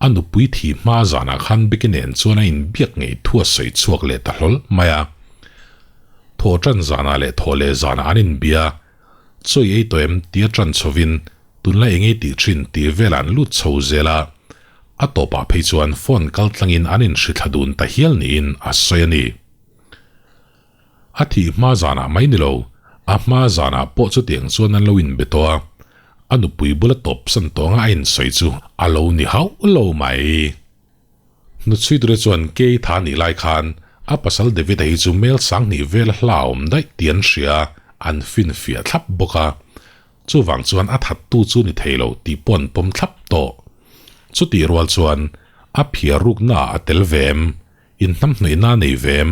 A nupui thi hma zanah khan Becky nen chuan a inbiak ngei thu a sawi chhuak leh ta hlawl mai a. Thaw tan zanah leh thaw leh zanah an inbia, Chawi ei tawh em? tia tan chhovin tunlai eng ei tih thin tih velah an lut chho zel a. A tawpah phei chuan phone kal tlangin an inhrithla dun ta hial niin a sawi a ni. A thih hma zanah mai ni lo, a hma zanah pawh chutiang chuan an lo inbe tawh a, a nupui bula tawp san tawng a a insawi chu a lo ni hauh lo mai. Hnuchhuiture chuan Kei tha nih lai khan a pasal David-a hi chu mel sanghnih vela hla a awm daih tih an hria a, an finfiah thlap bawk a. Chuvang chuan a thattu chu ni thei lo tih pawh an pawm thlap tawh. Chutih rual chuan a phiar ruknaah a tel ve em? Inhnamhnawihna a nei ve em?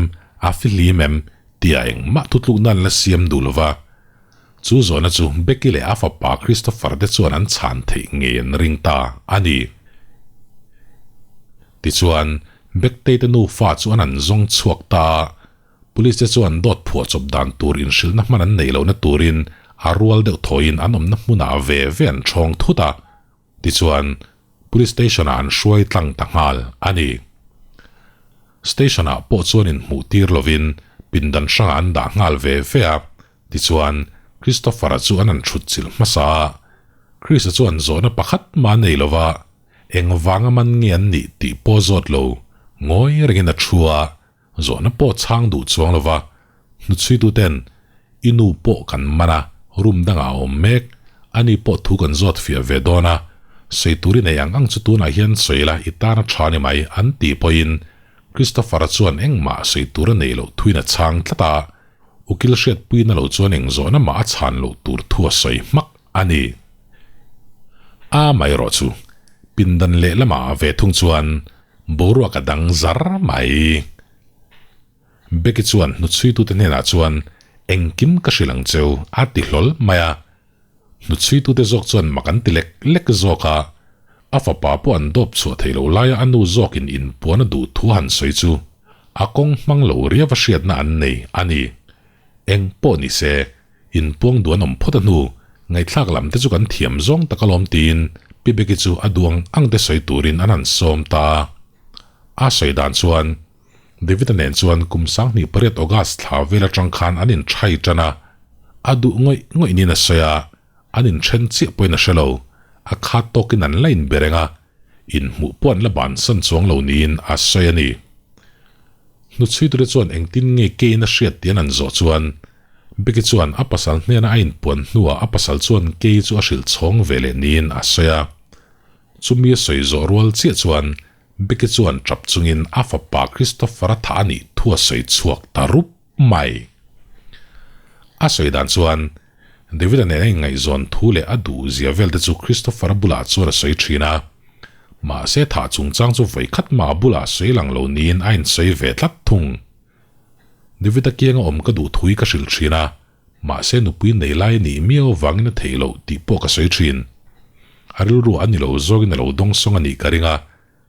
A fihlim em? Tia engmah thutlukna an la siam duh lo va. Chu zawhna chu Becky leh a fapa Christopher te chuan an chhan theih ngei an ring ta a ni. Tichuan, Becktei te nufa chu an an zawng chhuak ta a. Police te chuan dawt phuahchawp dan tur inhrilhna hman an neih lohna turin a rual deuh thawiin an awmna hmunah ve ve an ṭhawng thut a. Tichuan, Police Station-ah an hruai tlang ta nghal a ni. Station-ah pawh chuan inhmuh tir lovin pindan hrangah an dah nghal ve ve a. Tichuan, Christopher-a chu an han thut chilh hmasa a. Chris-a chuan zawhna pakhat mah a nei lo va, engvanga man nge an nih tih pawh zawt lo, ngawi rengin a thu a, Zawhna pawh chhang duh chuang lova, hnuchhuituten i nu pawh kan man a, room dangah a awm mek, ani pawh thu kan zawt fiah ve dawn a, sawi tur i nei ang ang chu tunah hian sawi la i tan a tha ni mai an tih pawhin Christopher-a chuan engmah sawi tur a neih loh thuin a chhang tlat a, ukil hriatpuina lo chuan eng zawhna mah a chhan loh tur thu a sawi hmak a ni. A amaherawh chu pindan lehlamah ve thung chuan Boruak a dang zar mai. Becky chuan hnuchhuitute hnenah chuan engkim ka hrilh ang cheu a ti hlawl mai a. Hnuchhuitute zawk chuan mak an ti lek lek zawk a. A fapa pawh an dawp chhuah theih loh laia a nu zawkin inpuan a duh thu han sawi chu a kawng hmang lo riau a hriatna an nei a ni. Eng pawh ni se, inpuang duh an awm phawt a hnu, ngaihthlak lam te chu kan thiam zawng tak alawm tiin Pi Becky chu a duh ang ang te sawi turin an han sawm ta a. A sawi dan chuan, David-a nen chuan kum 28 August thla vel atang khan an inthai tan a, a duh ngawih ngawih niin a sawi a, an inthen chiah pawhin a hre lo, a khat tawkin an la inbe reng a, inhmuh pawh an la bansan chuang lo niin a sawi a ni. Hnuchhuitute chuan engtin nge Kane a hriat tih an an zawh chuan Becky chuan a pasal hnena a inpuan hnuah a pasal chuan Kay chu a hrilh chhawng ve leh niin a sawi a. Chumi a sawi zawh rual chiah chuan Becky chuan tap chungin a fapa Christopher-a thah a nih thu a sawi chhuak ta rup mai. A sawi dan chuan David-a nen a inngaihzawn thu leh a duh zia vel te chu Christopher-a bulah chuan a sawi thin a. Mahse thah chungchang chu vawikhat mah a bulah sawi lang lo niin a insawi ve tlat thung. David-a kianga awm ka duh thu hi ka hrilh thin a, mahse nupui nei lai a nih miau avangin a theih loh tih pawh ka sawi thin. A rilru a ni lo zawkin a lo dawngsawng a nih ka ring a,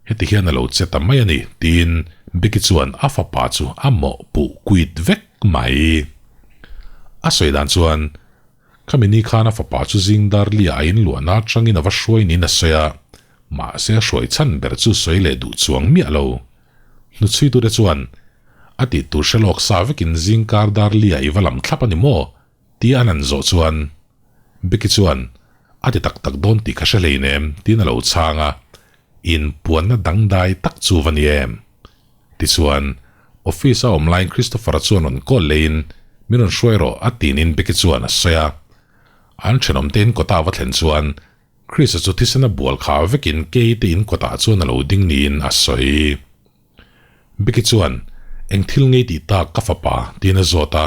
heti hian a lo che ta mai a ni, tiin Becky chuan a fapa chu a mawhpuh kuit vek mai. A sawi dan chuan, Khami ni khan a fapa chu zing dar lia a inluahna atangin a va hruai niin a sawi a, mahse a hruai chhan ber chu sawi leh duh chuang miah lo. Hnuchhuitute chuan, A tih tur hre lawk sa vekin zing kar dar lia i va lam thlap a ni maw? tia an han zawh chuan, Becky chuan, A ti tak tak dawn tih ka hre hleinem, tiin a lo chhang a, Inpuanna dangdai tak chu va ni em? Tichuan, office a awm laiin Christopher-a chuan rawn call leiin, Min rawn hruai rawh, a tinin Becky chuan a sawi a. An thenawmte in kawta a va thlen chuan, Chris-a chu thisena bual kha vekin Kay te in kawtah chuan a lo ding niin a sawi. Becky chuan, Eng thil ngei tih tak ka fapa? tiin a zawt a.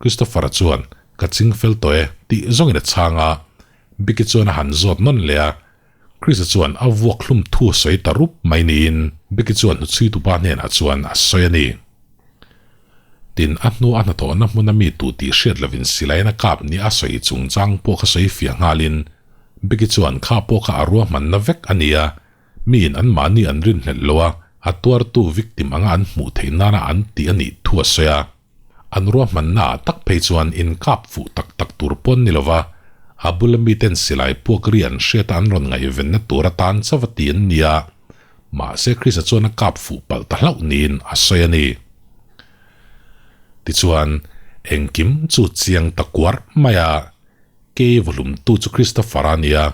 Christopher-a chuan, Ka ching fel tawh e, tih zawngin a chhang a. Becky chuan a han zawt nawn leh a. Chris-a chuan a vuak hlum thu a sawi ta rup mai niin Becky chuan hnuchhuitupa hnenah chuan a sawi a ni. Tin, a hnu a hnathawhna hmuna mi tu tih hriat lovin silaiin a kap nia a sawi chungchang pawh kha sawi fiah nghalin Becky chuan kha pawh kha a ruahmanna vek a ni a, miin anmahni an rinhlelh lo a, a tuartu victim anga an hmuh theih nana an tih a nih thu a sawi a. An ruahmanna ah tak phei chuan inkap fuh tak tak tur pawn ni lova, a bula miten silai puak ri an hriata an rawn ngaihvenna tur atan chauh a ti an ni a, mahse Krista chuan a kap fuh palh ta hlauh niin a sawi a ni. Tichuan, engkim chu chiang ta kuar mai a, kei vawhlumtu chu Christopher-a a ni a,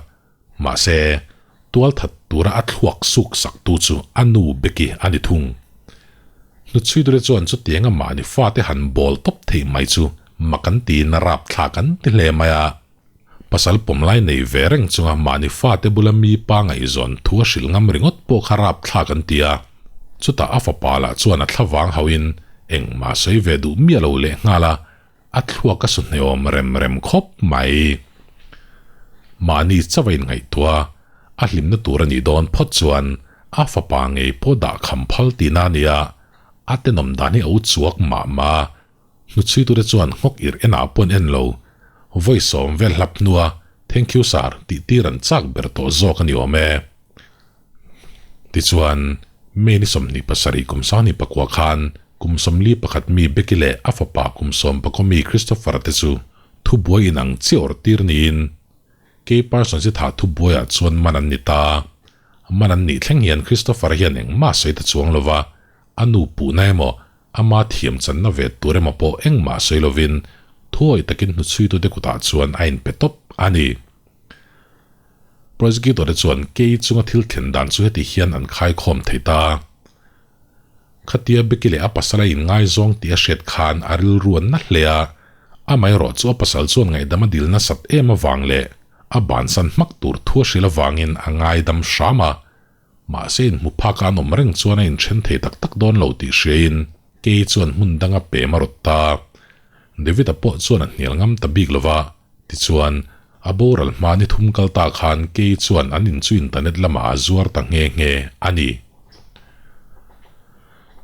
mahse, tualthat tura a thluak suk saktu chu a nu Becky a ni thung. Hnuchhuidure chuan chutianga mahni fate han bawl tawp theih mai chu mak an tiin a rapthlak an ti hle mai a. Pasal pawmlai nei ve reng chunga mahni fate bula mi pa ngaihzawn thu a hrilh ngam ringawt pawh kha rapthlak an ti a. Chutah a fapa lah chuan a thlavang hauhin engmah sawi ve duh miah lo lehnghal a, A thluak a su hneawm rem rem khawp mai. Mahni chauh a inngaihtuah a, a hlimna tur a nih dawn phawt chuan a fapa ngei pawh dah kham phal tihna a nia, a tenawm dan hi a u chuak mah mah a, hnuchhuitute chuan nghawk irh enah pawh an en lo. Vawi sawm vel hlap hnua Thank you sir tih tir an chak ber tawh zawk a ni awm e. Tichuan, May ni 27 kum 29 khan kum 41 mi Becky leh a fapa kum 10 mi Christopher te chu thubuai inang chiah awrh tir niin Kay Parsons i thah thubuaiah chuan man an ni ta. Man an nih thleng hian Christopher hian engmah sawi ta chuang lova, a nu puhna emaw, ama thiam channa ve tur emaw pawh engmah sawi lovin thuawih takin hnuchhuitute kutah chuan a inpe tawp a ni. Prosecutor te chuan kei chunga thil thlen dan chu heti hian an khaikhawm thei ta. Khatia Becky leh a pasal a inngaizawng tih a hriat khan a rilru a na hle a, amaherawh chu a pasal chuan ngaihdam a dil nasat em avang leh a bansan hmak tur thu a hrilh avangin a ngaidam hram a, mahse inhmu phaka an awm reng chuan a inthen thei tak tak dawn lo tih hriain kei chuan hmun danga pem a rawt ta. David-a pawh chuan a hnial ngam ta bik lova. Tichuan, a boral hma ni thum kal ta khan kei chuan an in chu internet lamah a zuar ta nghe nghe a ni.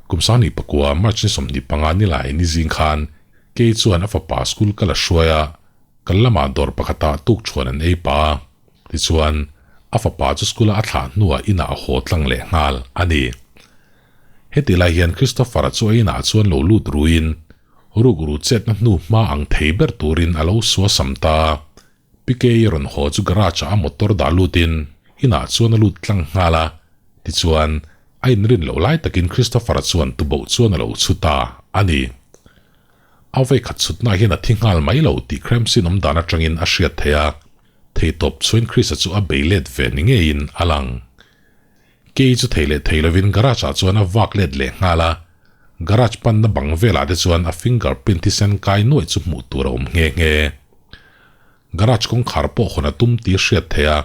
Kum 2009 March ni 25 ni lai ni zing khan kei chuan a fapa school kal a hruai a, kal lamah dawr pakhatah tukṭhuan an ei pah a. Tichuan, a fapa chu school-a a thlah hnuah inah a haw tlang leh nghal a ni. Heti lai hian Christopher-a chu a inah chuan lo lut ruin Rukru chetna hnu hma ang thei ber turin a lo sua sam ta. PK rawn haw chu garage ah a motor dah lutin inah chuan a lut tlang nghal a, tichuan a inrin loh lai takin Christopher-a chuan tuboh chuan a lo chhu ta a ni. A vawikhat chhutna hian a thi nghal mai lo tih Cramsin awm dan atangin a hriat theih a, theitawp chuan Chris-a chu a bei let ve ni ngeiin a lang. Kei chu thei leh thei lovin garage ah chuan a vak let leh nghal a. Garage panna bang velah te chuan a finger print thisen kai nuaih chu hmuh tur a awm nghe nghe. Garage kawngkhar pawh hawn a tum tih a hriat theih a,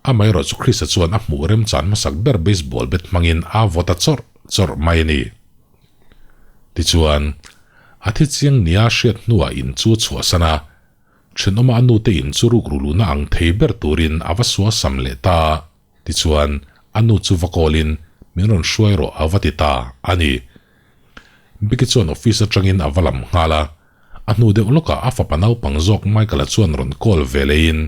amaherawh chu Chris-a chuan a hmuh remchan hmasak ber baseball bat hmangin a vaw ta chawrh chawrh mai a ni. Tichuan, a thi chiang nia hriat hnuah in chu a chhuahsan a, thenawma a nute in chu ruk ruluhna ang thei ber turin a va suasam leh ta. Tichuan, a nu chu va kawlin, Min rawn hruai rawh a va ti ta a ni. Biki chuan office atangin a va lam nghal a, a hnu deuh lawkah a fapa naupang zawk Michael-a chuan rawn call ve leiin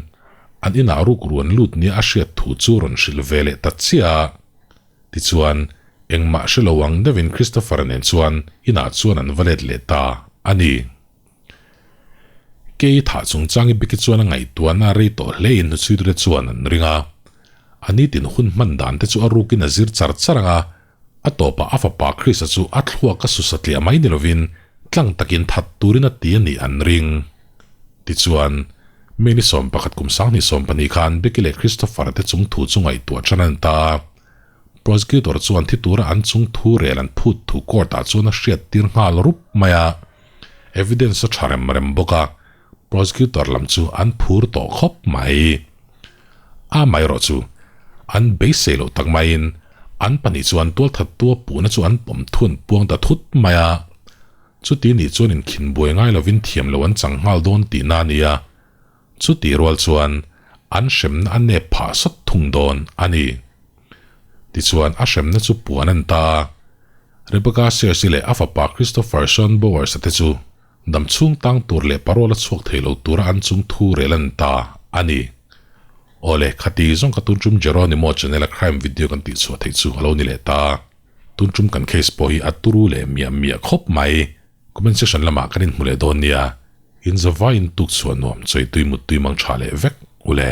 an inah ruk ruan lut nia a hriat thu chu rawn hrilh ve leh ta chiah a. Tichuan, engmah hre lo ang deuhin Christopher-a nen chuan inah chuan an va let leh ta a ni. Kei thah chungchang i Beki chuan a ngaihtuahna rei tawh hle in hnuchhuitute chuan an ring a. A nitin hun hman dan te chu a rukin a zir char char ang a, a tawpah a fapa Chris-a chu a thluak a su satliah mai ni lovin tlang takin that turin a ti a nih an ring. Tichuan, May ni 11 kum 2020 khan Beki leh Christopher te chung thu chu ngaihtuah tan a ni ta a. Prosecutor chuan thi tura an chung thu rel an phut thu court ah chuan a hriat tir nghal rup mai a, evidence a tha rem rem bawk a, prosecutor lam chu an phur tawh khawp mai. A amaherawh chu an beisei loh tak maiin an pahnih chuan tualthat tua puhna chu an pawm thu an puang ta thut mai a, chuti nih chuan inkhin buai ngai lovin thiam lo an chang nghal dawn tihna a ni a. Chuti rual chuan an hremna a nep phah sawt thung dawn a ni. Tichuan a hremna chu puan an ta a. Rebecca Sears-i leh a fapa Christopher Sean Bowers-a te chu dam chhung tang tur leh parole a chhuak thei lo tura an chung thu rel an ta a ni. Awle, khati zawng ka tun tum Jeronimo channel-a crime video kan tihchhuah theih chu a lo ni leh ta. Tun tum kan case pawh hi a turu leh miah miah khawp mai. Comment section lamah kan inhmu leh dawn nia, in zavai in tuk chhuah nuam chawi tui mut tui mang tha leh vek ule.